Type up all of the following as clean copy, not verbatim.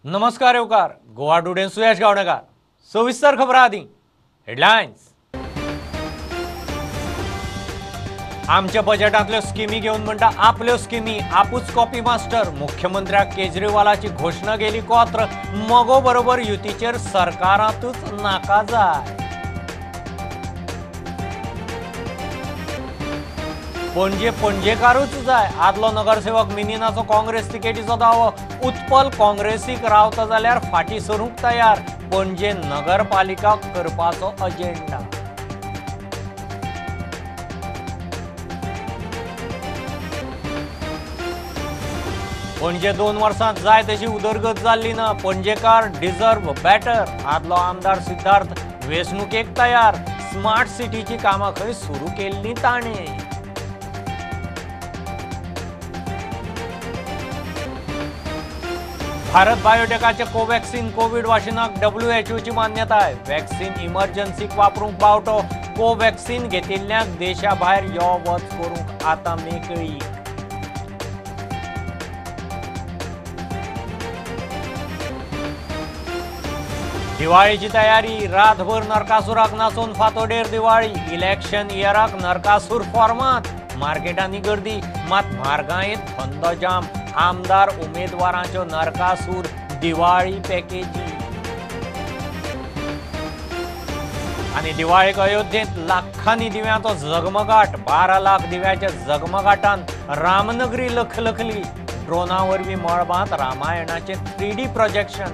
नमस्कार येवकार गोवा टुडे सुयश गावणेकार। सविस्तर खबरां आदी हेडलायन्स। आमच्या बजेटांतल्यो स्किमी घेवन म्हणटा आपल्यो स्किमी आपूच कॉपी मास्टर। मुख्यमंत्र्याक केजरीवालाची घोशणा गेली कोत्र, मगो बरोबर युतीचेर सरकारांतूच नाका जाय। पणजे पणजेकारूच जाय, आदलो नगरसेवक मिनीनाचो काँग्रेस तिकेटीचो दावो। उत्पल काँग्रेसीक रावता जाल्यार फाटी सरूंक तयार, पणजे नगरपालिका करपाचो अजेंडा। पणजे 2 वर्सांत जाय तशी उदरगत जाल्ली ना, पणजेकार डिजर्व बेटर। आदलो आमदार सिद्धार्थ वेंचणुकेक तयार, स्मार्ट सिटीची कामां खंय सुरू केल्लीं ताणें। भारत बायोटेकाचे कोवॅक्सिन कोवीड वाशिनाक डब्ल्यूएचओची मान्यताय। वॅक्सिन इमर्जन्सीक वापरूंक बावटो, कोवॅक्सिन घेतिल्ल्यांक देशा भायर यो वच करूंक आतां मेकळीक। दिवाळीची तयारी, रातभर नरकासुराक नाचोवन फांतोडेर दिवाळी। इलेक्शन इयराक नरकासूर फॉर्मांत, मार्केटांनी गर्दी, मात म्हारगायेंत धंदो जाम। आमदार उमेदवारांच्यो नरकासूर दिवाळी पॅकेजी। आनी दिवाळीक अयोध्येंत लाखांनी दिव्यांचो झगमगाट, 12 लाख दिव्याच्या झगमगाटान रामनगरी लखलखली। ड्रोना वरवीं मळबांत रामायणाचें 3D projection,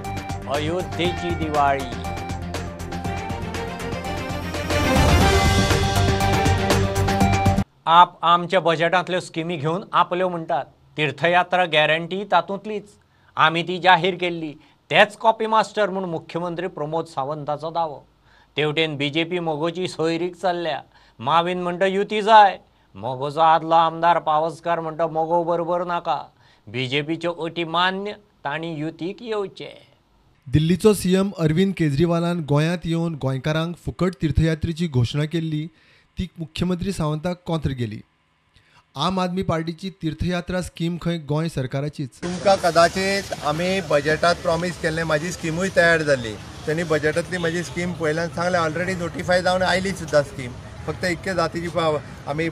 अयोध्येची दिवाळी। आप आमच्या बजेटांतल्यो स्किमी घेवन आपल्यो म्हणटात। तीर्थयात्रा गॅरंटी तातूंतलीच, आमी ती जाहीर केल्ली, तेच कॉपी मास्टर म्हूण मुख्यमंत्री प्रमोद सावंताचो दावो। तेवटेन बीजेपी मगोची सोयरीक चल्ल्या, मावीन म्हणटा युती जाय, मगोचो आदलो आमदार पावसकार म्हणटा मगो बरोबर नाका। बीजेपीच्यो अटी मान्य, तांणी युतीक येवचें। दिल्लीचो सीएम अरविंद केजरीवालान गोंयांत येवन गोंयकारांक फुकट तीर्थयात्रेची घोशणा केल्ली ती मुख्यमंत्री सावंताक कोंत्र गेली। आम आदमी पार्टीची तीर्थयात्रा स्कीम खंय गोंय सरकाराचीच। तुमकां कदाचित आमी बजेटात प्रॉमीस केल्लें, म्हाजी स्किमूय तयार जाल्ली, तेणी बजेटांतली म्हाजी स्कीम पयल्यान सांगलें, ऑलरेडी नोटिफाय जावन आयली सुद्दां स्कीम। फक्त इतके जातीची आमी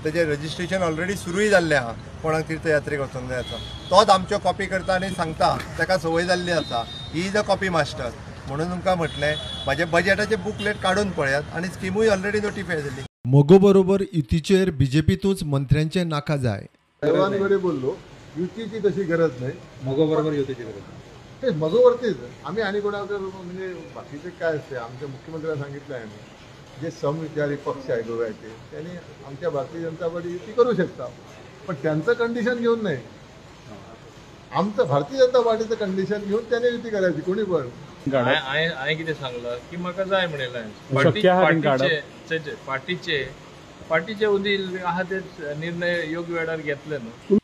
तेजें रजिस्ट्रेशन ऑलरेडी सुरूय जाल्लें आहा, कोणाक तीर्थयात्रेक वचोंक जाय आसा तोच आमच्यो कॉपी करता आनी सांगता, ताका संवय जाल्ली आसा। He is a copy master. म्हणून तुमकां म्हटलें म्हाजें बजेटाचें बुकलेट काडून पळयात आनी स्किमूय ऑलरेडी नोटिफाय जाली। मगो बरोबर युतीचेर बीजेपीतूच मंत्र्यांचे नाका जाय। सर्वांकडे बोललो, युतीची तशी गरज नाही, मगो बरोबर युतीची गरज नाही। ते मगोवरतीच आम्ही आणि कोणाकडे म्हणजे बाकीचे काय असते, आमच्या मुख्यमंत्र्यांना सांगितलं आहे आम्ही, जे समविचारी पक्ष आहे गोव्याचे त्यांनी आमच्या भारतीय जनता पार्टी युती करू शकता, पण त्यांचं कंडिशन घेऊन नाही, आमचं भारतीय जनता पार्टीचं कंडिशन घेऊन त्यांनी युती करायची कोणी पण। हांवें कितें सांगलां की म्हाका जाय म्हणलें पार्टीचे पार्टीचे उदील आहा ते निर्णय योग्य वेळार घेतले न्हू।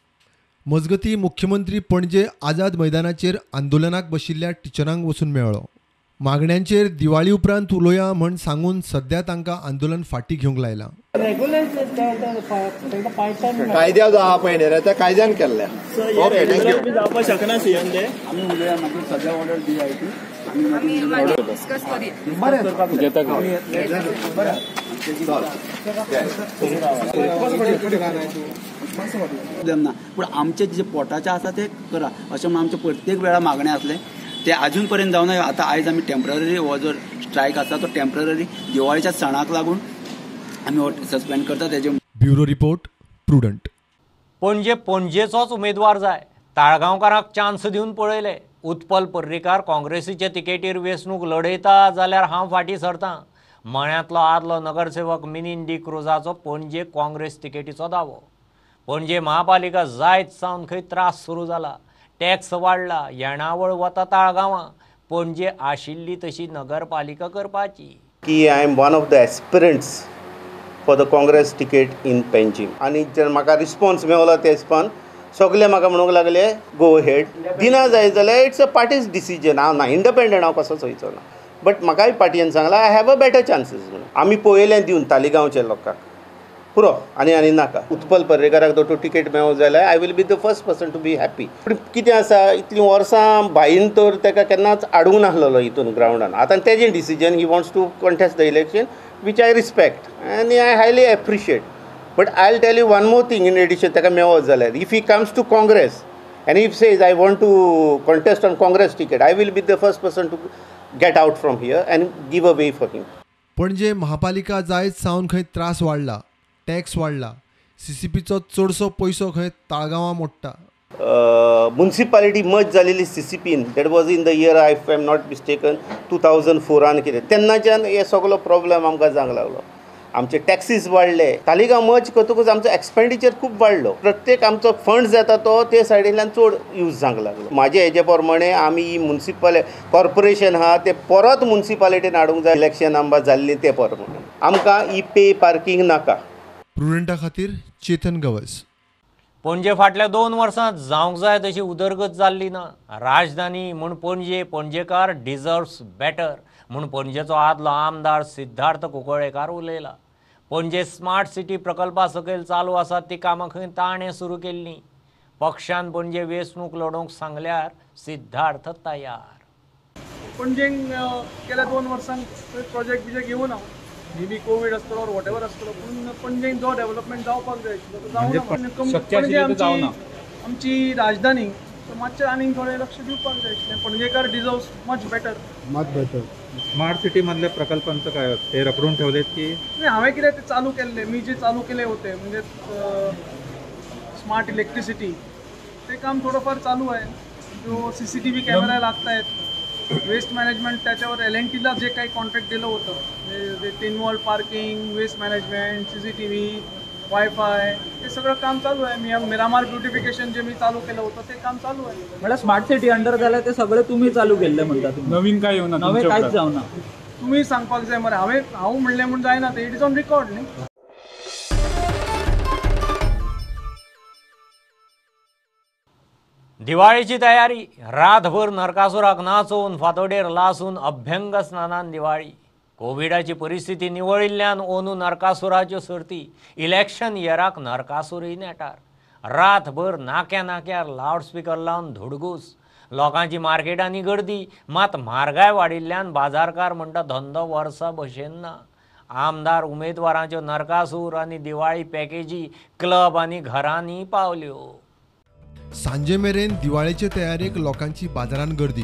मजगती मुख्यमंत्री पणजे आझाद मैदानाचेर आंदोलनाक बशिल्ल्या टिचरांक वचून मेळ्ळो। मागण्यांचेर दिवाळी उपरांत उलोवया म्हण सांगून सध्या तांकां आंदोलन फाटी घेवंक लायलां। कायद्या जो आहा पळय न्ही त्या कायद्यान केल्ल्या। Okay, thank you. जावपाक शकना सीएम ते आमी उलोवया मागीर सध्या ऑर्डर दिया ती डिस्कस करूया। ना पूण आमचे जे पोटाचे आसा ते करा अशें म्हणून आमचे प्रत्येक वेळा मागणें आसलें ते अजून पर्यंत जावना। आतां आयज आमी टेम्पररी हो जो स्ट्रायक आसा तो टेम्पररी दिवाळीच्या सणाक लागून आमी हो सस्पेंड करता। तेजे ब्युरो रिपोर्ट प्रुडंट। पणजे पणजेचोच उमेदवार जाय, ताळगांवकारांक चान्स दिवन पळयले। उत्पल पर्रीकार काँग्रेसीचे तिकेटीर वेंचणूक लढयता जाल्यार हांव फाटीं सरतां, मळ्यांतलो आदलो नगरसेवक मिनीन डी क्रुजाचो पणजे काँग्रेस तिकेटीचो दावो। पणजे महापालिका जायत सावन खंय त्रास सुरू जाला, टॅक्स वाडला, येणावळ वता ताळगांवां, पणजे आशिल्ली तशी नगरपालिका करपाची। की I am one of the aspirants for the Congress ticket in Panjim आनी जे म्हाका रिस्पॉन्स मेवलो ते हिसपान सगळे म्हाका म्हणूंक लागले गो हेड। दिना जाय जाल्यार it's a party's decision, हांव ना इंडिपेंडंट, हांव कसोच वयचो ना, बट म्हाकाय पार्टीन सांगलां I have a better chances म्हणून। आमी पळयलें दिवन तालिगांवच्या लोकांक, पुरो आनी आनी नाका. उत्पल पर्रेकाराक जर तूं टिकेट मेळो जाल्यार I will be the first person to be happy. पूण कितें आसा, इतलीं वर्सां भाईन तर ताका केन्नाच हाडूंक नासलेलो हितून ग्रावंडान. आतां तेजें decision, he wants to contest the election, which I respect आनी I highly appreciate. But I will tell you one more thing in addition, ताका मेळत जाल्यार if he comes to Congress and if says I want to contest on Congress ticket, I will be the first person to get out from here and give a way for him. Panaji महापालिका जायत सावन खंय त्रास वाडला, tax वाडला, सीसीपीचो चडसो पयसो खंय ताळगांवां मोडटा. मुन्सिपालिटी मर्ज जालेली सीसीपीन, that was in the year if I am not mistaken 2004 कितें, तेन्नाच्यान हे सगलो प्रॉब्लम आमकां जावंक लागलो. आमचे टॅक्सीस वाडले, तालिगांव मर्ज करतकूच आमचो एक्सपेंडिचर खूब वाडलो. प्रत्येक आमचो फंड जाता तो ते सायडींतल्यान चड यूज जावंक लागलो. म्हाजे हेजे प्रमाणे आमी ही मुन्सिपल कॉर्पोरेशन आहा ते परत मुन्सिपालिटीन हाडूंक जाय. इलेक्शन आमकां जाल्लीं ते प्रमाणे आमकां ही पे पार्कींग नाका. प्रुडंटा खातीर चेतन गवस. पणजे फाटल्या 2 वर्सांत जावंक जाय तशी उदरगत जाल्ली ना. राजधानी म्हूण पणजे, पणजेकार डिजर्व्स बेटर म्हूण पणजेचो आदलो आमदार सिद्धार्थ कुंकळ्ळेकार उलयला. पणजे स्मार्ट सिटी प्रकल्पा सकयल चालू आसात ती कामां खंय ताणें सुरू केल्लीं. पक्षान पणजे वेंचणूक लडोवंक सांगल्यार सिद्धार्थ तयार. पणजेक गेल्या 2 वर्सांक प्रोजेक्ट बिजेक्ट येवना, मे बी कोवीड आसतलो ऑर वॉटेवर आसतलो, पूण पणजेक जो डेव्हलपमेंट जावपाक जाय आशिल्लो तो जावना. पणजे आमची राजधानी, सो मातशें आनीक थोडें लक्ष दिवपाक जाय आशिल्लें. Panjekar deserves much better, much better. Smart city मधल्या प्रकल्पांचं काय ते रखडून ठेवलेत की नाही? हांवें कितें ते चालू केल्ले, मी जे चालू केले होते म्हणजे स्मार्ट इलेक्ट्रिसिटी, ते काम थोडंफार चालू आहे. जो CCTV camera लागत आहेत, वेस्ट मॅनेजमेंट, त्याच्यावर LNTला जे काही कॉन्ट्रॅक्ट दिलं होतं, म्हणजे tin wall parking, waste management, CCTV, wifi, हे सगळं काम चालू आहे. मी मिरामार ब्युटिफिकेशन जे मी चालू केलं होतं ते काम चालू आहे. म्हळ्यार स्मार्ट सिटी अंडर जाल्यार ते सगळें तुमी चालू केल्लें म्हणटा, नवीन काय येवना, नवें कांयच जावना. तुमी सांगपाक जाय मरे, हांव म्हणलें म्हूण जायना तें, it is on record न्ही. दिवाळीची तयारी, रातभर नरकासुराक नाचोवन फांतोडेर लासून अभ्यंग स्नानान दिवाळी. कोविडाची परिस्थिती निवळिल्ल्यान ओनू नरकासुराच्यो सर्ती, इलेक्शन इयराक नरकासूरय नेटार. रातभर नाक्या नाक्यार लावडस्पीकर लावन धुडगूस, लोकांची मार्केटांनी गर्दी. मात म्हारगाय वाडिल्ल्यान बाजारकार म्हणटा धंदो वर्सा भशेन ना. आमदार उमेदवारांच्यो नरकासूर आनी दिवाळी पॅकेजी क्लब आनी घरांनी पावल्यो. सांजे मेरेन दिवाळेचे तयारेक लोकांची बाजारान गर्दी.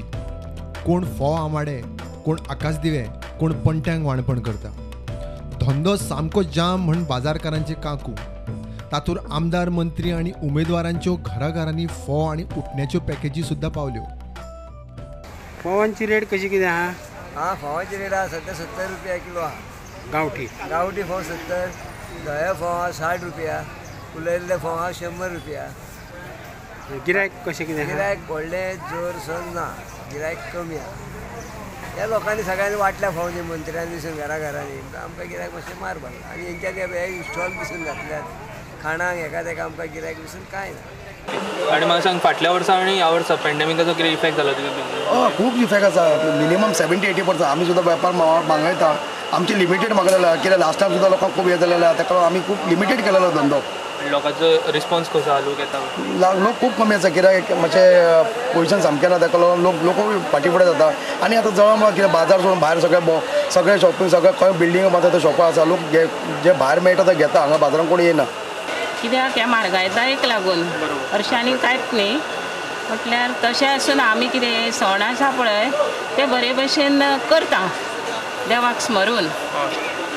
कोण फोव आमाडे, कोण आकाश दिवे, कोण पणट्यांक वाणपण करता. धंदो सामको जाम म्हण बाजारकारांचे काकू. तातूर आमदार, मंत्री आनी उमेदवारांच्यो घराघरांनी फोव आनी उटण्याच्यो पॅकेजी सुद्दां पावल्यो. फोवांची रेट कशी कितें आहा? हां, फोवांची रेट आहा सद्या 70 रुपया किलो आहा. गांवठी गांवठी फोव 70, धवे फोव आहा 60 रुपया, उलयल्ले फोव आहा 100 रुपया. गिरायक कशें कितें? गिरायक व्हडलें जोर सोर ना, गिरायक कमी आहा. ह्या लोकांनी सगळ्यांनी वांटल्या फोव न्ही, मंत्र्यांनी दिसून घरा घरांनी, आमकां गिरायक मातशें मार पडला. आनी हेंच्यांनी हे स्टॉल बिसून घातल्यात खाणाक, हेका तेका आमकां गिरायक बिसून कांय ना. आनी म्हाका सांग, फाटल्या वर्सा आनी ह्या वर्सा पॅन्डेमिकाचो कितें इफेक्ट जालो तुज्या बिजनेसार? खूब इफेक्ट आसा. मिनिमम 70-80% आमी सुद्दां वेपार मागयता, आमचे लिमिटेड मागलेलो. कित्याक लास्ट टायम सुद्दां लोकांक खूब हें जालेलें, ताका लागून आमी खूब लिमिटेड केलेलो धंदो. लोकांचो रिस्पॉन्स कसो आहा? लोक येता? लोक खूब कमी आसा, कित्याक मातशें पोजिशन सामकें ना, ताका लागून लोकूय फाटीं फुडें जाता. आनी आतां जवळ कितें बाजार सोडून भायर सगळें शॉपिंग, सगळें खंय बिल्डींग बांदता ते शॉपां आसा, लोक जे भायर मेळटा ते घेता, हांगा बाजारान कोण येना. कित्याक ह्या म्हारगायतायेक लागून हरशीं आनी कांयच न्ही. म्हटल्यार तशें आसून आमी कितें सण आसा पळय ते बरे भशेन करता देवाक स्मरून,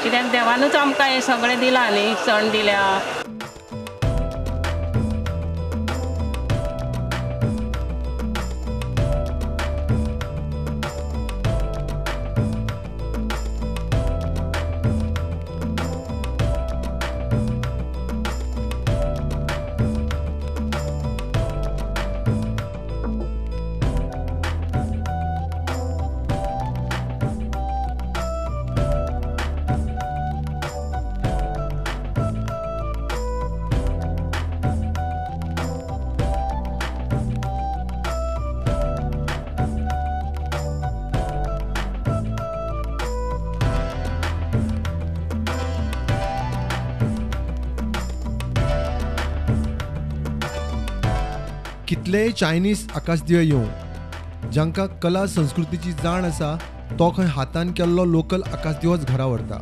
कित्याक देवानूच आमकां हें सगळें दिलां न्ही, सण दिल्या. कितलेय चायनीज आकाशदिवे येवं, जांकां कला संस्कृतीची जाण आसा तो खंय हातान केल्लो लोकल आकाशदिवोच घरा व्हरता।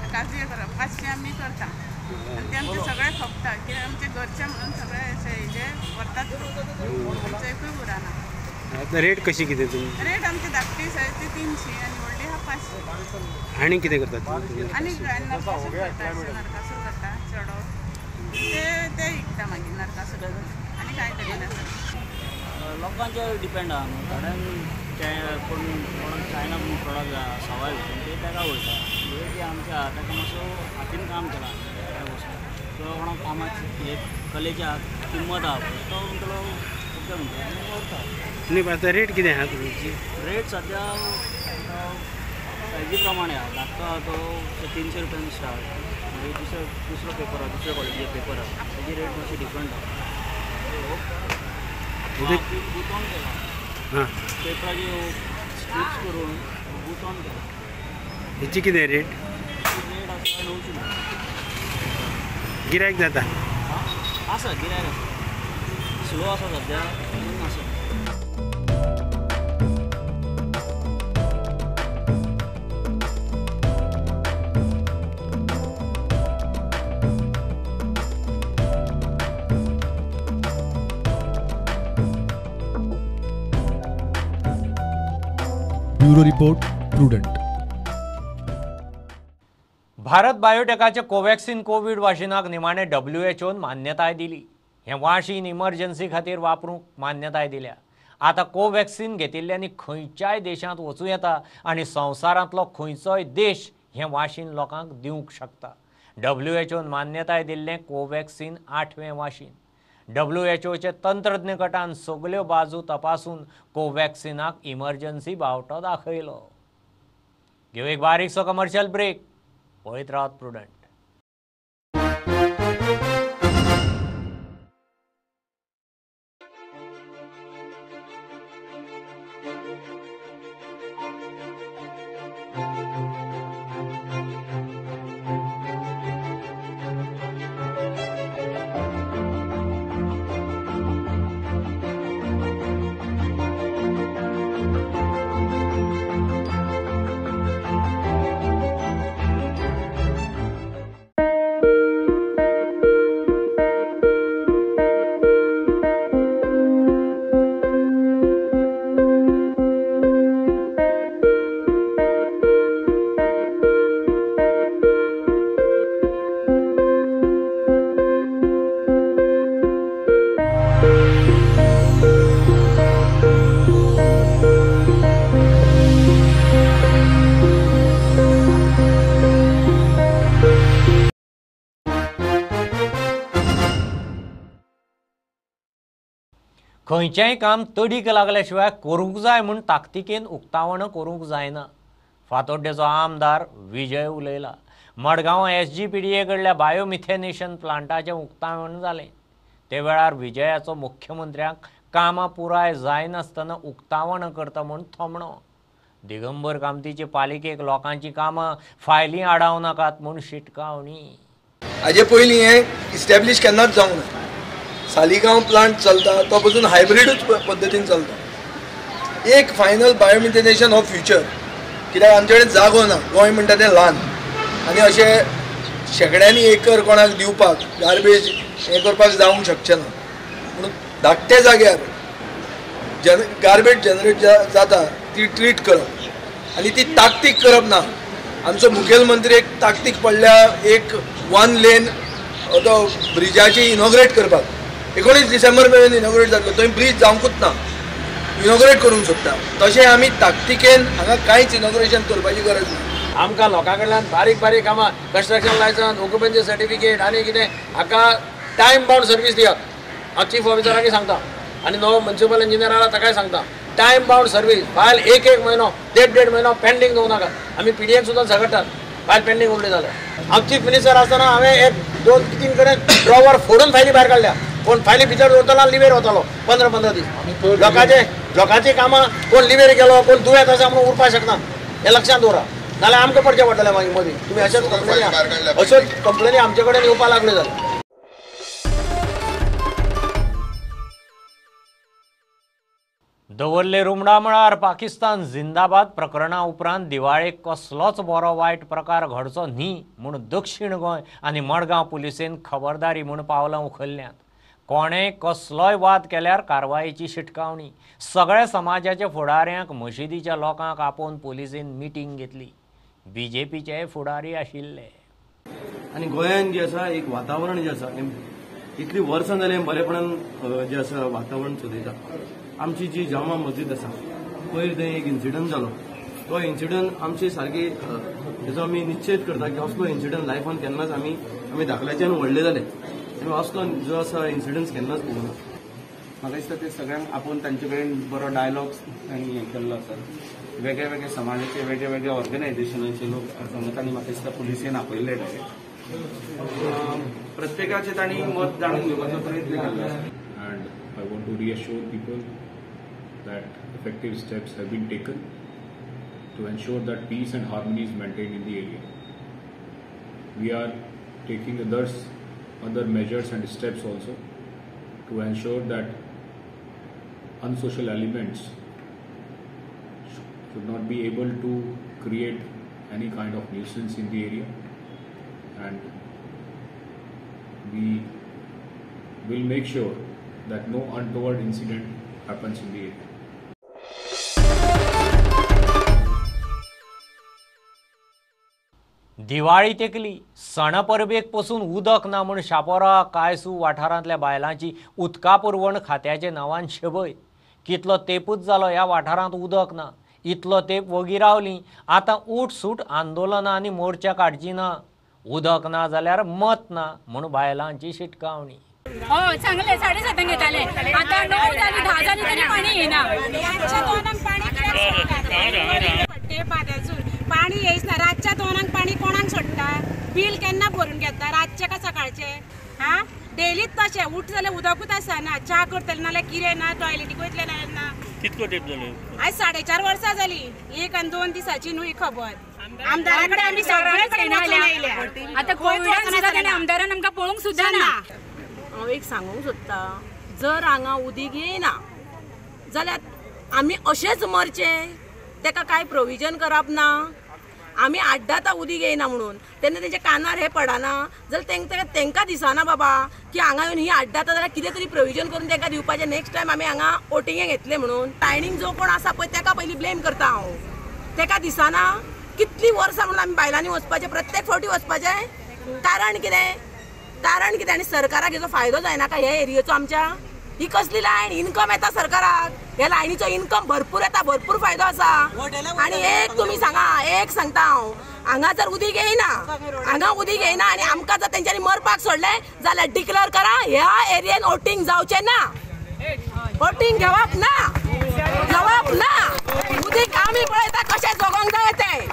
आकाशदिवे करप 500 आमी करता आनी ते आमचे सगळे खपता, कित्याक आमचे घरचे म्हणून सगळे अशे व्हरतात, आमचे एकूय उरना। रेट कशी कितें तुमी? रेट आमची धाकटी सायज ती 300 आनी व्हडली आहा 500। आनी कितें करतात? आनी नरकासूर करता, नरकासूर करता चेडो ते ते विकता मागीर नरकासूर आनी कांय करिना। लोकांचेर डिपेंड आहा न्हू, थोड्यांक कोण कोणाक चायना प्रोडक्ट सवाय वचून ते ताका वयता, जे आमचे आहा ताका मातसो हातीन काम केलां त्या वस्तू किंवा कोणाक कामाची एक कलेची किंमत आहा पळय तो म्हणटलो ओके म्हणटा आनी व्हरता। न्ही आतां रेट कितें आहा तुमची? रेट सद्या सायजी प्रमाणे आहा, धाकटो आहा तो 300 रुपयान स्टार्ट, मागीर दुसरो दुसरो पेपर आहा, दुसऱ्या क्वॉलिटीचो पेपर आहा तेजी रेट मातशी डिफरंट आहा। गुंतवण केला पेपराच्यो स्ट्रिप्स करून गुंतवण केला। हेची कितें रेट? रेट आसा 900 रुपया। गिरायक जाता? आसा गिरायक आसा, स्लो आसा सद्या म्हणून आसा। Bureau report, Prudent. Bharat बायोटेकाचे कोव्हॅक्सिन कोवीड वाशिनाक निमाणे WHO मान्यताय दिली। हें वाशीन इमर्जन्सी खातीर वापरूंक मान्यताय दिल्या। आतां कोव्हॅक्सिन घेतिल्ल्यांनी खंयच्याय देशांत वचूं येता आनी संवसारांतलो खंयचोय देश हें वाशीन लोकांक दिवंक शकता। WHO मान्यताय दिल्लें कोव्हॅक्सिन 8वें वाशीन। WHOचे तंत्रज्ञ गटान सगल्यो बाजू तपासून कोव्हॅक्सिनाक इमर्जन्सी बावटो दाखयलो। घेवं एक बारीकसो कमर्शियल ब्रेक, पळयत रावत प्रुडंट। खंयचेंय काम तडीक लागल्या शिवाय करूंक जाय म्हूण ताकतिकेन उक्तावण करूंक जायना। फातोड्डेचो आमदार विजय उलयला। मडगांवां SGPDA कडल्या बायोमिथेनेशन प्लांटाचें उक्तावण जालें। ते वेळार विजयाचो मुख्यमंत्र्यांक कामां पुराय जायनासतना उक्तावण करता म्हूण थोमणो। दिगंबर कामतीचे पालिकेक लोकांची कामां फायली आडावं नाकात म्हूण शिटकावणी। हाजे पयलीं हें इस्टॅब्लीश केन्नाच जावंक ना। सालिगांव प्लांट चलता तो पसून हायब्रिडूच पद्दतीन चलता। एक फायनल बायोमिथेनेशन हो फ्युचर, कित्याक आमचे कडेन जागो ना, गोंय म्हणटा तें ल्हान आनी अशें शेंकड्यांनी एकर कोणाक दिवपाक गार्बेज हें करपाक जावंक शकचें ना। म्हणून धाकट्या जाग्यार गार्बेज जनरेट जाता ती ट्रीट करप आनी ती ताकतीक करप ना। आमचो मुखेलमंत्री एक ताकतीक पडल्या एक 1 लेन तो ब्रिजाची इनॉग्रेट करपाक 19 डिसेंबर मेरेन इनॉग्रेट जातलो, थंय ब्रीज जावंकूच ना, इनॉग्रेट करूंक सोदता। तशें आमी ताकतिकेन हांगा कांयच इनॉग्रेशन करपाची गरज ना। आमकां लोकां कडल्यान बारीक बारीक कामां, कन्स्ट्रक्शन लायसन्स, ऑक्युपन्सी सर्टिफिकेट आनी कितें हाका टायम बाउंड सर्वीस दियात। हांव चीफ ऑफिसराकय सांगता आनी नवो म्युनिसिपल इंजिनियर आसा ताकाय सांगता, टायम बाउंड सर्वीस फायल एक एक म्हयनो, देड देड म्हयनो पेंडींग दवरूं नाकात। आमी PDA सुद्दां झगडटात फायल पेंडींग उरली जाल्यार। हांव चीफ मिनिस्टर आसतना हांवें 1 2 3 कडेन ड्रॉवर फोडून फायली भायर काडल्या, कोण फायली भितर दवरतलो आनी लिवेर वतलो 15-15 दीस। लोकांची कामां कोण लिवेर गेलो, कोण दुयेंत आसा म्हणून उरपाक शकना, हें लक्षांत दवरा, नाल्यार आमकां पडचें पडटलें मागीर मदीं। तुमी अशेच कंप्लेनी अश्योच कंप्लेनी आमचे कडेन येवपाक लागल्यो जाल्यार। दवर्ले रुमडा मळार पाकिस्तान जिंदाबाद प्रकरणा उपरांत दिवाळेक कसलोच बरो वायट प्रकार घडचो न्ही म्हूण दक्षिण गोंय आनी मडगांव पुलिसेन खबरदारी म्हूण पावलां उखल्ल्यांत. कोणें कसलोय वाद केल्यार कारवायेची शिटकावणी. सगळ्या समाजाच्या फुडाऱ्यांक मशिदीच्या लोकांक आपोवन पुलिसेन मिटींग घेतली. बीजेपीचे फुडारी आशिल्ले. आनी गोंयांत जें आसा एक वातावरण जें आसा, इतली वर्सां जालीं बरेपणान जें आसा वातावरण चलयता. आमची जी जामा मस्जिद आसा पयर थंय एक इन्सिडंट जालो, तो इन्सिडंट आमचे सारके तेजो आमी निश्चेद करता की असलो इन्सिडंट लायफान केन्नाच आमी आमी धाकल्याच्यान व्हडले जाले आमी असलो जो आसा इन्सिडंट केन्नाच पळोवना. म्हाका दिसता ते सगळ्यांक आपोवन तांचे कडेन बरो डायलॉग तांणी हें केल्लो आसा. वेगळे वेगळे समाजाचे वेगळे वेगळे ऑर्गनायझेशनाचे लोक आसा तांणी म्हाका दिसता पुलिसेन आपयल्ले डायरेक्ट. प्रत्येकाचे तांणी मत जाणून घेवपाचो प्रयत्न केल्लो आसा. And I want to reassure people that effective steps have been taken to ensure that peace and harmony is maintained in the area. We are taking other measures and steps also to ensure that unsocial elements should not be able to create any kind of nuisance in the area, and we will make sure that no untoward incident happens in the area. Diwali तेकली सण परबेक पसून उदक ना म्हूण शापोरा कायसू वाठारांतल्या बायलांची उदका पुरवण खात्याचे नांवान शबय. कितलो तेपूच जालो ह्या वाठारांत उदक ना. इतलो तेप वगी रावली. आतां उठसूट आंदोलनां आनी मोर्चा काडची ना. उदक ना जाल्यार मत ना म्हूण बायलांची शिटकावणी. हय चांगले 7:30 येताले, आता 9 जाली 10 जाली तरी पाणी येना. रातच्या 2 पाणी कित्याक पाणी येयच ना. रातच्या 2 पाणी कोणाक सोडटा? बील केन्ना भरून घेता, रातचें काय सकाळचें? हा डेलीच तशें उठ जाल्यार उदकूच आसना. च्या करतले नाल्यार कितें ना, टॉयलेटीक वयतले नाल्यार ना. कितको तेप जालो? आयज 4.5 वर्सां जाली. 1 आनी 2 दिसाची न्हू ही खबर. आमदारा कडेन आमी सगळे कडेन आयल्या. आतां कोविडान सुद्दां ताणें आमदारान आमकां पळोवंक सुद्दां ना. हांव एक सांगूंक सोदता, जर हांगा उदीक येयना जाल्यार आमी अशेंच मरचें, तेका कांय प्रोविजन करप ना. आमी आड्डाता उदीक येयना म्हणून, तेन्ना तेंच्या कानार हें पडना जाल्यार तेंकां दिसना बाबा की हांगा येवन ही आड्डाता जाल्यार कितें तरी प्रोविजन करून तेंकां दिवपाचें. नेक्स्ट टायम आमी हांगा वोटिंगेक येतले म्हणून. लायनींग जो कोण आसा पळय तेका पयलीं ब्लेम करता हांव. तेका दिसना कितलीं वर्सां म्हणून आमी बायलांनी वचपाचें, प्रत्येक फावटी वचपाचें. कारण कितें? कारण कितें? आनी सरकाराक हेजो फायदो जायना काय ह्या एरियेचो आमच्या? ही कसली लायन? इनकम येता सरकाराक, ह्या लायनीचो इनकम भरपूर येता, भरपूर फायदो आसा. आनी एक तुमी सांगा, एक सांगता हांव, हांगा जर उदीक येयना, हांगा उदीक येयना आनी आमकां जर तेंच्यांनी मरपाक सोडलें जाल्यार डिक्लेअर करा ह्या एरियेन वोटींग जावचें ना, वोटींग घेवप ना, घेवप ना. उदीक आमी पळयता कशें जगोंक जाय तें,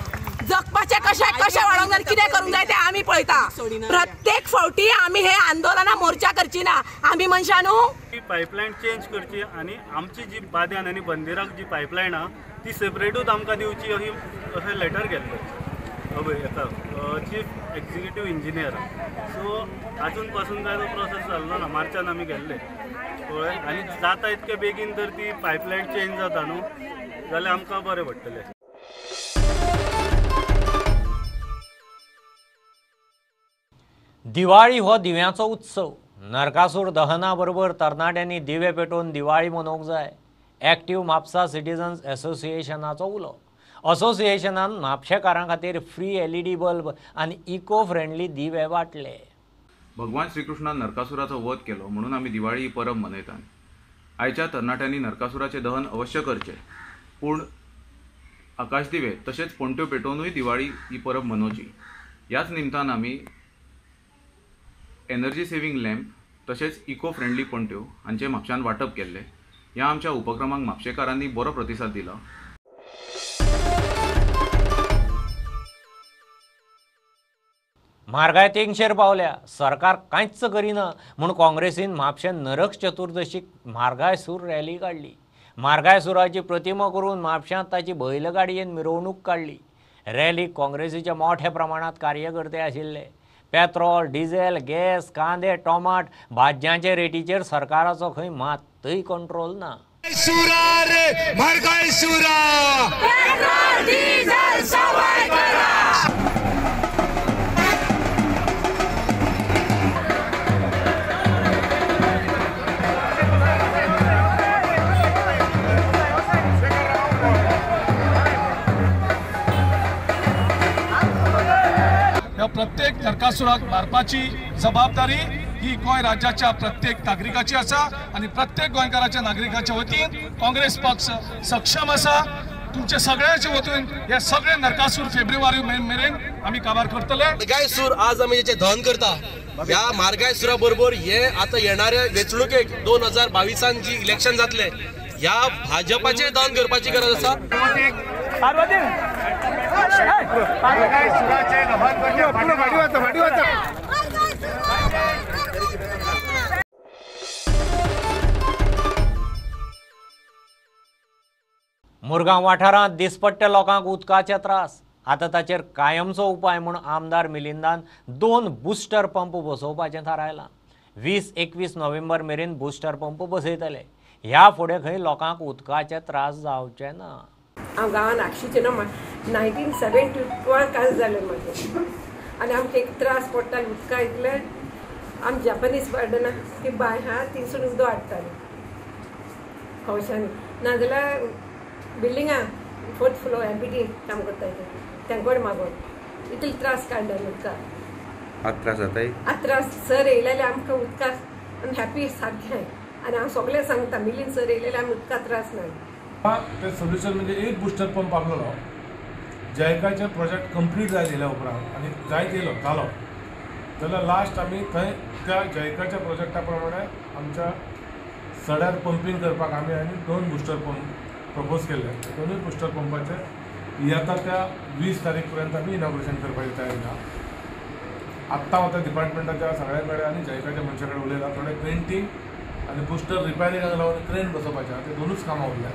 जगपाचें कशें कशें वाडोवंक जाय, कितें करूंक जाय तें आमी पळयता. प्रत्येक फावटी आमी हे आंदोलनां मोर्चा करची ना. आमी मनशां न्हू. पायपलायन चेंज करची आनी आमची जी बाद्यान आनी बंदिराक जी पायपलायन आहा ती सेपरेटूच आमकां दिवची अशी अशें लेटर गेल्लें हेका चीफ एक्झिक्युटीव इंजिनियर. सो आजून पासून काय तो प्रोसेस जाल्लो ना. मार्चान आमी गेल्ले पळय, आनी जाता इतके बेगीन जर ती पायपलायन चेंज जाता न्हू जाल्यार आमकां बरें पडटलें. दिवाळी हो दिव्यांचो उत्सव. नरकासूर दहना बरोबर तरणाट्यांनी दिवे पेटोवन दिवाळी मनोवंक जाय. एक्टिव्ह म्हापसा सिटीजन्स असोसिएशनाचो उलो. असोसिएशनान म्हापशेकारां खातीर फ्री LED bulb आनी इको फ्रेंडली दिवे वांटले. भगवान श्रीकृष्णान नरकासुराचो वध केलो म्हणून आमी दिवाळी ही परब मनयतात. आयच्या तरणाट्यांनी नरकासुराचें दहन अवश्य करचें, पूण आकाशदिवे तशेंच पणट्यो पेटोवनूय दिवाळी ही परब मनोवची. ह्याच निमतान आमी एनर्जी सेविंग लॅम्प तशेंच इको फ्रेंडली पणट्यो हांचें म्हापशान वांटप केल्लें. ह्या आमच्या उपक्रमांक म्हापशेकारांनी बरो प्रतिसाद दिला. म्हारगाय तेंगशेर पावल्या, सरकार कांयच करिना म्हूण काँग्रेसीन म्हापशें नरक चतुर्दशीक म्हारगाय सूर रॅली काडली. म्हारगाय सुराची प्रतिमा करून म्हापशांत ताची बैलगाडयेन मिरवणूक काडली. रॅलीक काँग्रेसीचे मोठ्या प्रमाणांत कार्यकर्ते आशिल्ले. पेट्रोल, डिझेल, गॅस, कांदे, टोमाट, भाजयांचे रेटीचेर सरकाराचो खंय मात्तूय कंट्रोल ना. सुरा रे म्हारगाय सुरा, पेट्रोल डिझेल सवाय करा। प्रत्येक नरकासुराक मारपाची जबाबदारी ही गोंय राज्याच्या प्रत्येक नागरिकाची आसा आनी प्रत्येक गोंयकाराच्या नागरिकाच्या वतीन काँग्रेस पक्ष सक्षम आसा। तुमचे सगळ्यांचे वतीन हे सगळे नरकासूर फेब्रुवारी मेरेन आमी काबार करतले। म्हारगाय सूर आज आमी जेचे दहन करता, ह्या म्हारगाय सुरा बरोबर हे आतां येणारे वेंचणुकेक 2022 जी इलेक्शन जातले ह्या भाजपाचे दहन करपाची गरज आसा। मुरगांव वाठारांत दिसपट्ट्या लोकांक उदकाचे त्रास, आतां ताचेर कायमचो उपाय म्हूण आमदार मिलिंदान 2 बुस्टर पंप बसोवपाचें थारायलां। 20-21 नोव्हेंबर मेरेन बुस्टर पंप बसयतले। ह्या फुडें खंय लोकांक उदकाचे त्रास जावचे ना। हांव गांवान आक्षीचें ना, 1972 काल जालें म्हाजें आनी आमकां एक त्रास पडटाले उदका इतले। आमी जपानीज गार्डना ती बांय आहा थिंगसून उदक हाडटाले कवशांनी, नाजाल्यार बिल्डिंगा 4th floor MPT काम करता तेंचे कडेन मागोन इतले त्रास काडले उदका। आतां त्रास जाताय? आतां त्रास सर येयलेले आमकां उदकाक आनी हॅपी सारकें आनी हांव सगळें सांगता मिलीन सर येयलेले आमी उदका त्रास ना। ते सोल्युशन म्हणजे एक बुस्टर पंप आसलेलो जयकाचे प्रोजेक्ट कंप्लीट जायत येयल्या उपरांत आनी जायत येयलो जालो जाल्यार लास्ट आमी थंय त्या जयकाच्या प्रोजेक्टा प्रमाणे आमच्या सड्यार पंपींग करपाक आमी आनी 2 बुस्टर पंप प्रपोज केल्ले। दोनूय बुस्टर पंपाचे येता त्या 20 तारीख पर्यंत आमी इनॉग्रेशन करपाची तयारी आहा। आत्तां हांव त्या डिपार्टमेंटाच्या सगळ्या कडेन आनी जयकाच्या मनशा कडेन उलयलां। थोडे पेंटींग आनी बुस्टर रिपेरिंगाक लागून क्रेन बसोवपाचें आहा, ते दोनूच कामां उरल्या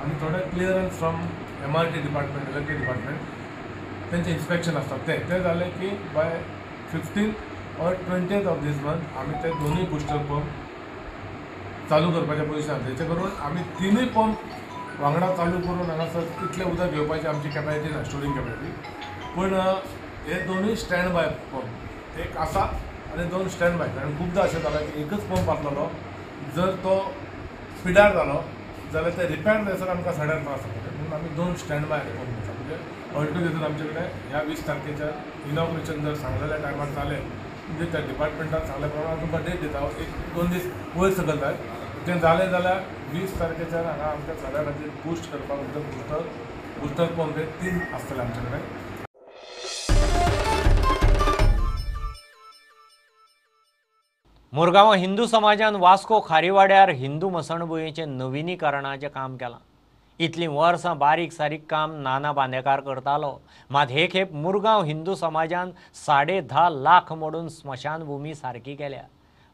आनी थोडे clearance from MRT department, electric department तेंचें इन्स्पेक्शन आसता ते ते जालें की by 15th or 20th of this month आमी ते दोनूय बुस्टर पंप चालू करपाच्या पोजिशनान, जेचे करून आमी तिनूय पंप वांगडा चालू करून हांगासर इतलें उदक घेवपाची आमची कॅपेसिटी ना, स्टोरींग कॅपेसिटी। पूण हे दोनूय स्टँड बाय पंप एक आसा आनी 2 स्टँड बाय, कारण खुबदां अशें जालां की एकच पंप आसलेलो जर तो पिडार जालो जाल्यार ते रिपेर जायसर आमकां सड्यार त्रास जाता, म्हणून आमी 2 स्टँड बाय पंप आसा। म्हणजे ऑलटुगेदर आमचे कडेन ह्या 20 तारखेच्या इनॉग्रेशन जर सांगलेल्या टायमार जालें म्हणजे त्या डिपार्टमेंटान सांगल्या प्रमाणे तुमकां डेट दिता, 1-2 दीस वयर सकयल जाय तें जालें जाल्यार 20 तारखेच्यान हांगा आमच्या सड्या खातीर बुस्ट करपाक उदक बुस्टर पंप हे 3 आसतले आमचे कडेन। मुरगांव हिंदू समाजान वास्को खारीवाड्यार हिंदू मसणभुंयेचें नविनीकरणाचें काम केलां। इतलीं वर्सां बारीक सारीक काम नाना बांदेकार करतालो, मात हे खेप मुरगांव हिंदू समाजान 10.5 लाख मोडून स्मशानभूमी सारकी केल्या।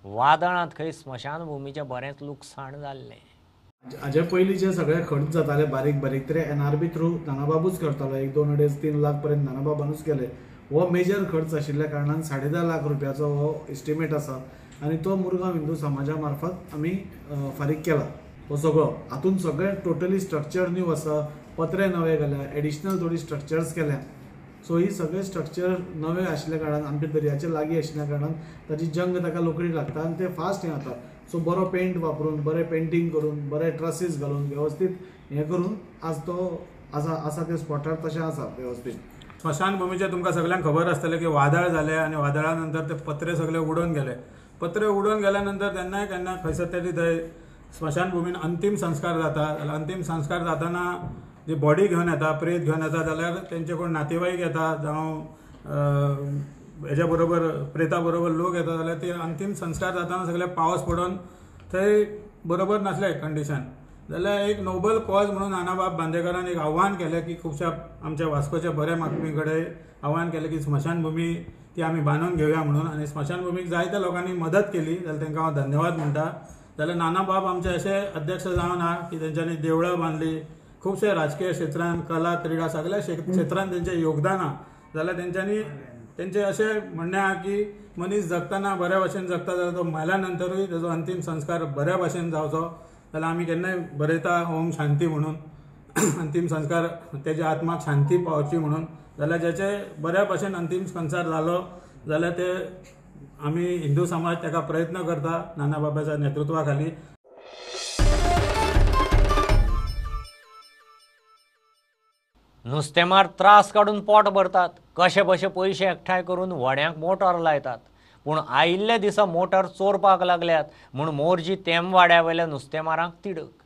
वादळांत खंय स्मशानभूमीचें बरेंच लुकसाण जाल्लें। हाजे पयलीं जे सगळे खर्च जाताले बारीक बारीक ते एनआरबी थ्रू नानाबाबूच करतालो, 1, 2, 2.5, 3 लाख पर्यंत नानाबाबानूच केले। हो मेजर खर्च आशिल्ल्या कारणान 10.5 लाख रुपयाचो हो एस्टिमेट आसा आनी तो मुरगांव हिंदू समाजा मार्फत आमी फारीक केला। हो सगळो हातून सगळें टोटली स्ट्रक्चर न्यू आसा, पत्रे नवे घाल्या, एडिशनल थोडी स्ट्रक्चर्स केल्या। सो ही सगळे स्ट्रक्चर नवे आशिल्ल्या कारणान आमच्या दर्याचे लागीं आशिल्ल्या कारणान ताची जंग ताका लोकडी लागता आनी ते फास्ट हें जाता। सो बरो पेंट वापरून, बरें पेंटींग करून, बरे ट्रसीस घालून वेवस्थीत हें करून आज तो आसा आसा त्या स्पॉटार तशें आसा वेवस्थीत। स्मशानभूमीचें तुमकां सगळ्यांक खबर आसतलें की वादळ जालें आनी वादळा नंतर ते पत्रे सगळे उडोवन गेले। पत्रे उडोवन गेल्या नंतर तेन्नाय केन्ना खंयसर तरी थंय स्मशानभूमीन अंतीम संस्कार जाता। अंतीम संस्कार जाताना जी बॉडी घेवन येता, प्रेत घेवन येता जाल्यार तेंचे कोण नातेवाईक येता जावं हेज्या बरोबर प्रेता बरोबर लोक येता जाल्यार ते अंतीम संस्कार जाताना सगळे पावस पडून थंय बरोबर नासलें कंडिशन। जाल्यार एक नोबल कॉज म्हणून नानाबाब बांदेकारान एक आव्हान केलें की खुबश्या आमच्या वास्कोच्या बऱ्या मागपी कडेन आव्हान केलें की स्मशानभूमी ती आमी बांदून घेवया म्हणून, आनी स्मशानभूमीक जायत्या लोकांनी मदत केली जाल्यार तांकां हांव धन्यवाद म्हणटा। जाल्यार नानाबाब आमचे अशे अध्यक्ष जावन आहा की तेंच्यांनी देवळां बांदली, खुबशे राजकीय क्षेत्रान, कला क्रिडा सगळ्या क्षेत्रान तेंचें योगदान आहा। जाल्यार तेंच्यांनी तेंचें अशें म्हणणें आहा की मनीस जगतना बऱ्या भाशेन जगता जाल्यार तो मेल्या नंतरूय तेजो अंतीम संस्कार बऱ्या भाशेन जावचो, जाल्यार आमी केन्नाय बरयता ओम शांती म्हणून, अंतीम संस्कार तेज्या आत्माक शांती पावची म्हणून, जाल्यार ज्याचे बऱ्या भशेन अंतीम संस्कार जालो जाल्यार ते आमी हिंदू समाज ताका प्रयत्न करता नाना बाबाच्या नेतृत्वा खाली। नुस्तेमार त्रास काडून पोट भरतात, कशे बशे पयशे एकठांय करून व्हड्यांक मोटर लायतात, पूण आयिल्ल्या दिसा मोटर चोरपाक लागल्यात म्हूण मोरजी तेमवाड्या वयल्या नुस्तेमारांक तिडक।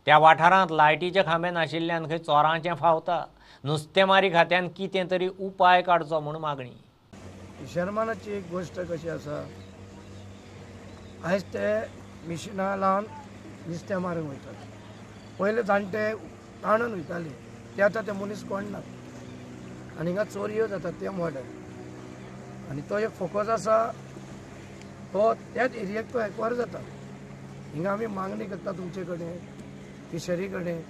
त्या वाठारांत लायटीचे खांबे नाशिल्ल्यान खंय चोरांचें फावता। नुस्तेमारी खात्यान कितें तरी उपाय काडचो म्हूण मागणी। फिशरमॅनाची एक गोश्ट कशी आसा, आयज ते मिशिनां लावन नुस्तें मारूंक वयतात। पयले जाणटे ताणून वयताले, ते आतां ते मनीस कोण ना आनी हिंगा चोरयो जातात ते वाड्यार, आनी तो एक फोकस आसा तो त्याच एरियेक तो एकवार जाता। हिंगा आमी मागणी करता तुमचे कडेन फिशरी कडेन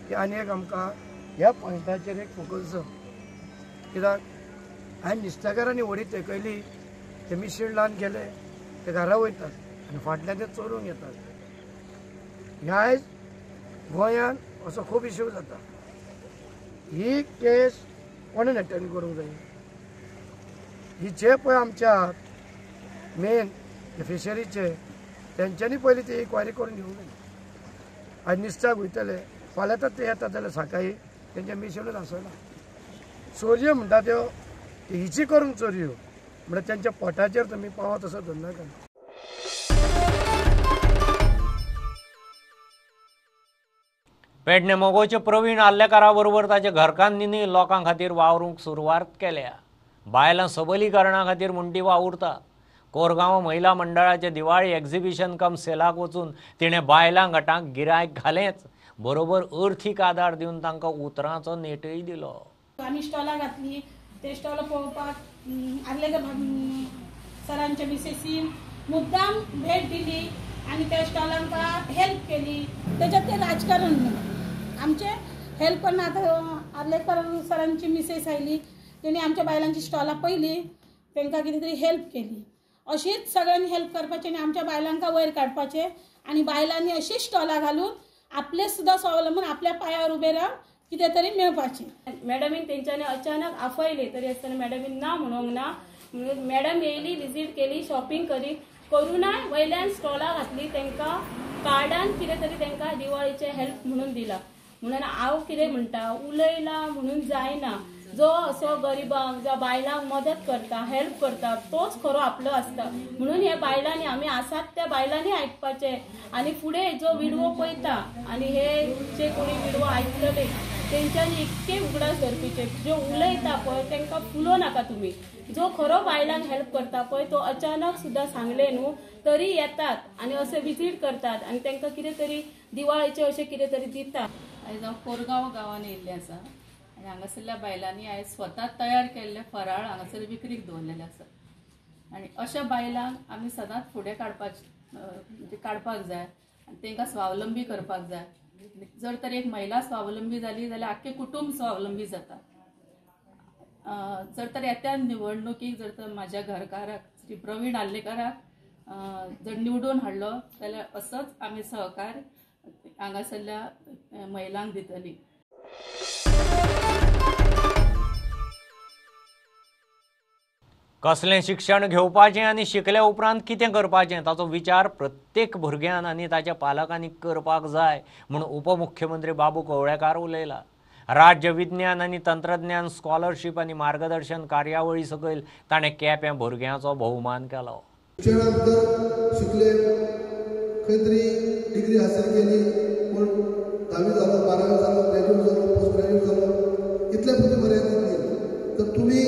की आनी एक आमकां ह्या पॉयंटाचेर एक फोकस जावं, कित्याक आनी नुस्तेकारांनी व्हडी तेकयली, ते मिशीन लावन गेले, ते घरा वयतात आनी फाटल्यान ते चोरूंक येतात। ह्या आयज गोंयांत असो खूब इश्यू जाता। ही केस कोणें अटेंड करूंक जाय? ही जे पळय आमच्या मेन फिशरीचे तेंच्यांनी पयलीं ती इन्क्वायरी करून घेवंक जाय। आयज नुस्त्याक वयतले, फाल्यां तर ते येता जाल्यार सकाळीं तेंचें मिशनूच आसना। चोरयो म्हणटा त्यो हिची करूंक चोरयो म्हणल्यार तेंच्या पोटाचेर तुमी पावत असो धरनाका। पेडणे मगोचे प्रवीण आर्लेकारा बरोबर ताच्या घरकान्नीनूय लोकां खातीर वावरूंक सुरवात केल्या। बायलां सबलीकरणा खातीर म्हूण ती वावुरता। कोरगांव महिला मंडळाचे दिवाळी एक्झिबिशन कम सेलाक वचून तिणें बायलां गटांक गिरायक घालेंच, बरोबर अर्थीक आदार दिवन तांकां उतरांचो नेटय दिलो। आमी स्टॉलां घातली, ते स्टॉल पळोवपाक आर्लेकर सरांच्या मिसेसीन मुद्दाम भेट दिली आनी त्या स्टॉलांक हेल्प केली। त्याच्यात ते राजकारण न्हू, आमचे हेल्प करून आतां आर्लेकर सरांची मिसेस आयली, तेणी आमच्या बायलांची स्टॉलां पळयली, तांकां कितें तरी हेल्प केली। अशीच सगळ्यांनी हेल्प करपाची आनी आमच्या बायलांका वयर काडपाचें आनी बायलांनी अशीच स्टॉलां घालून आपले सुद्दां स्वावलंबून आपल्या पांयार उबे रावन कितें तरी मेळपाचें। मॅडमीन तेंच्यांनी अचानक आपयले तरी आसतना मॅडमीन ना म्हणूंक ना, मॅडम येयली, विजीट केली, शॉपिंग करी करुनाय वयल्यान स्टॉलां घातली, तांकां कार्डान कितें तरी तांकां दिवाळीचें हेल्प म्हणून दिला। म्हणून हांव कितें म्हणटा, उलयला म्हणून जायना, जो असो गरिबांक जावं बायलांक मदत करता, हेल्प करता तोच खरो आपलो आसता। म्हणून ह्या बायलांनी आमी आसात त्या बायलांनी आयकपाचें आनी फुडें जो विडवो पळयता आनी हे जे कोणी विडवो आयकतले तेंच्यांनी इतके उगडास धरपाचे, जो उलयता पळय तांकां फुलोवं नाका तुमी, जो खरो बायलांक हेल्प करता पळय तो अचानक सुद्दां सांगले न्हू तरी येतात आनी अशें विजीट करतात आनी तांकां कितें तरी दिवाळेचें अशें कितें तरी दितात। आयज हांव कोरगांव गांवांत येयल्लें आसा आनी हांगासरल्या बायलांनी आयज स्वता तयार केल्ले फराळ हांगासर विक्रीक दवरलेले आसा आनी अशा बायलांक आमी सदांच फुडें काडपाक म्हणजे काडपाक जाय आनी तांकां स्वावलंबी करपाक जाय। जर तर एक महिला स्वावलंबी जाली जाल्यार आख्खें कुटूंब स्वावलंबी जाता। जर तर येत्या निवडणुकीक जर तर म्हाज्या घरकाराक श्री प्रवीण आर्लेकाराक जर निवडून हाडलो जाल्यार असोच आमी सहकार हांगासरल्या महिलांक दितली। कसलें शिक्षण घेवपाचें आनी शिकल्या उपरांत कितें करपाचें ताचो विचार प्रत्येक भुरग्यान आनी ताच्या पालकांनी करपाक जाय म्हूण उपमुख्यमंत्री बाबू कवळेकार उलयला। राज्य विज्ञान आनी तंत्रज्ञान स्कॉलरशीप आनी मार्गदर्शन कार्यावळी सकयल ताणें केपें भुरग्यांचो भोवमान केलो। शिक्षणा भितर शिकले, खंय तरी डिग्री हासील केली, पूण धावी जालो, बारावी जालो, ग्रॅज्युएट जालो, पोस्ट ग्रॅज्युएट जालो, इतले पुरती मर्यादीत न्ही। तर तुमी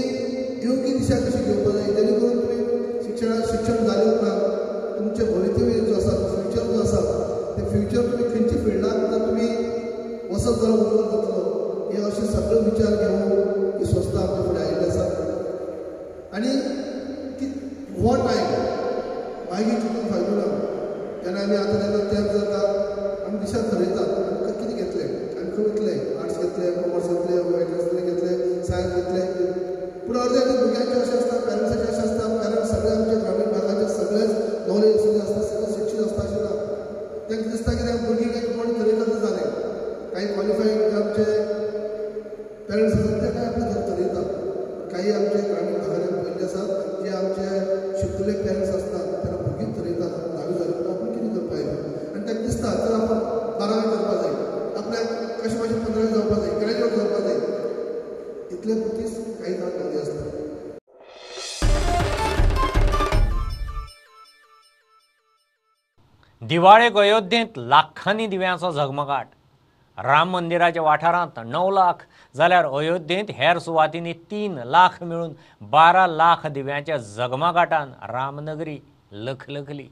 योग्य दिशा कशी घेवपाक जाय जेणे करून तुमी शिक्षण जाले उपरांत तुमचें भवितव्य जो आसा, फ्युचर जो आसा, ते फ्युचर तुमी खंयच्या फिल्डाक जर तुमी वचत जाल्यार उज्वल जातलो, हे अशे सगळे विचार घेवन ही संस्था आमच्या फुडें आयिल्ली आसा। आनी हो टायम मागीर चिंतून फायदो ना, जेन्ना आमी आतां जेन्ना तेंप जाता आमी दिशा थरयतात आमकां कितें घेतलें, आमी खंय वतले, आर्ट्स घेतले, कॉमर्स घेतले, घेतले, सायन्स घेतले, पूण अर्दे अर्दे भुरग्यांचे अशें आसता, पेरंट्साचें अशें आसता, पेरंट्स सगळे आमच्या ग्रामीण भागाचे सगळेच नॉलेज आशिल्ले आसता, सगळे शिक्षीत आसता अशें ना। तांकां दिसता कितें भुरगीं काही क्वॉलिफाईड जे आमचे पेरंट्स आसात ते काय आपलें घर चलयतात. काही आमचे ग्रामीण भागांनी पळयल्ले आसात जे आमचे शिकलेले पेरंट्स आसतात तेन्ना भुरगीं चलयतात धावी जाली म्हणून आपूण कितें करपाक जाय आनी तांकां दिसता जर आपूण बारावी करपाक जाय, आपल्याक कशें कशें 15वी जावपाक जाय, ग्रॅज्युएट जावपाक जाय, इतले पुरतीच काही जाण लागली आसता. दिवाळेक अयोध्येंत लाखांनी दिव्यांचो झगमगाट. राम मंदिराच्या वाठारांत 9 लाख जाल्यार अयोध्येंत हेर सुवातींनी 3 लाख मेळून 12 लाख दिव्यांच्या झगमगाटान रामनगरी लखलखली.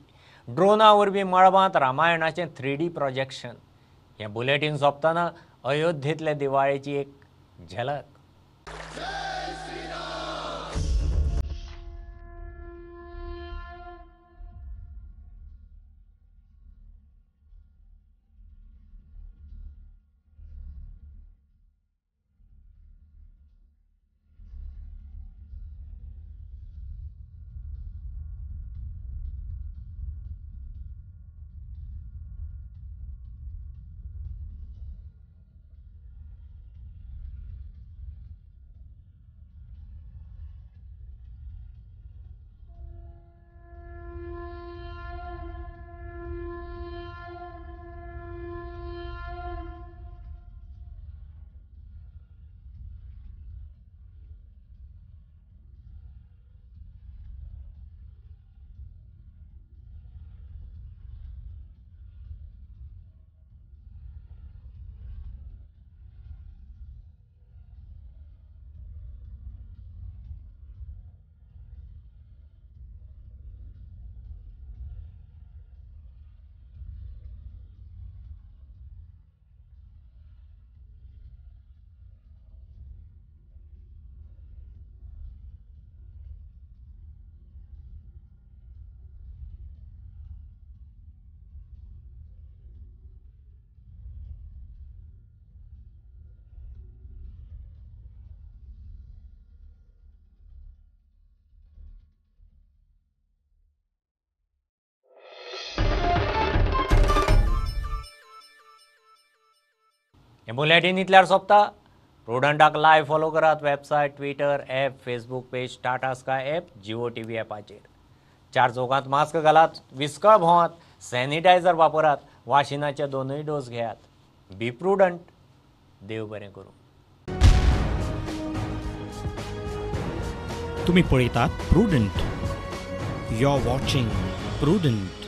ड्रोना वरवीं मळबांत रामायणाचें 3D projection. हें बुलेटीन सोंपतना अयोध्येंतल्या दिवाळेची एक झलक. हें बुलेटीन इतल्यार सोंपता. प्रुडंटाक लायव्ह फॉलो करात website, Twitter, app, Facebook page, Tata Sky app, Jio TV ॲपाचेर. 4 चौकांत मास्क घालात, विस्कळ भोंवात, सॅनिटायझर वापरात, वाशिनाचे 2 डोस घेयात. Be prudent. देव बरें करूं. तुम्ही पळयतात Prudent. You are watching Prudent.